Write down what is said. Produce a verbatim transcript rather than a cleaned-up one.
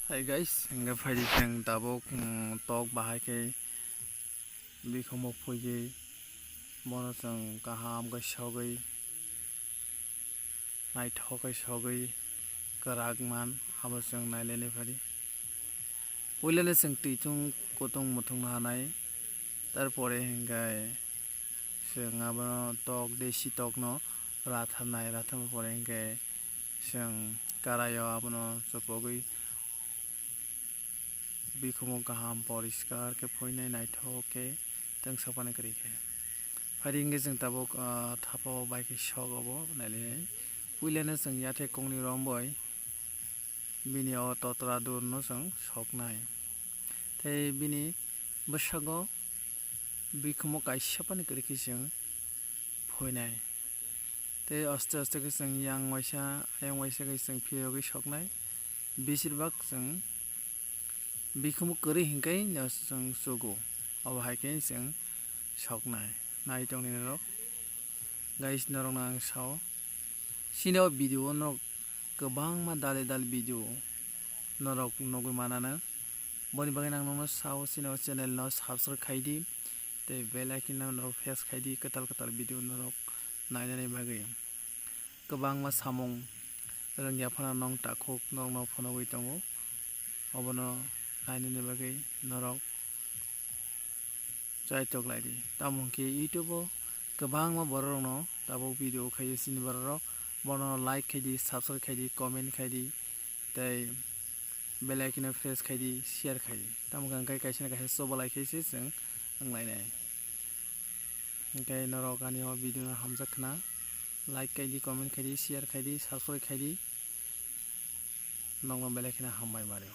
Hi guys, hingke phaidi chwng tabuk, mm, tok bahai khe bikhumo phuigwi bono chwng kaham khe sogwi naithok khe sogwi kwrak man abo chwng nailaini phaidi. Puilano chwng twi thung kutung muthung hanai, tarpore hingke chwng abono tok desi tokno ratharnai, ratharma pore hingke chwng karaio abono chopogwi bikhumo kaham poriskar khe phuinai naithok khe tungsapani kwrwi khe. Phaidi hingke chwng tabuk, ah, thapao bai khe sok obo nailai. Puilano chwng yathek kongni romboi bini o totra durno chwng soknai. Tei bini bwskango bikhumo kaisa pani kwrwi khe chwng phuinai. Tei aste aste khe chwng yang waisa, ayang waisa khe chwng phiyogwi soknai. Besirbak chwng bikhumo kwrwi hinkhe no chwng chugo. Obo hai khe chwng soknai. Nai tongni norok. Guys, norokno ang sao. Chini o video o norok kwbangma dali dali video norok nugwi manano. Boni bagwi ang nokno sao, chini o channel no subscribe khai di. Tei bell icon no norok press khai di, kwtal kwtal video norok nainani bagwi. Kwbangma samung rwngya phano nong takhuk norokno phunugwi tongo. Obono nainani bagwi norok chaitok lai di. Tamo hwnkhe YouTube o kwbangma borok rokno tabuk video khaio chini borok rok. Bono like khai di, subscribe khai di, comment khai di, tei bell icon no press khai di, share khai di. Tamo hwnkhe kaisa na kaisa choba lai khe se chwng wng lainai. Hwnkhe norok ani o video no hamjak khna, like khai di, comment khai di, share khai di, subscribe khai di. Nokno belai kheno hambai mario.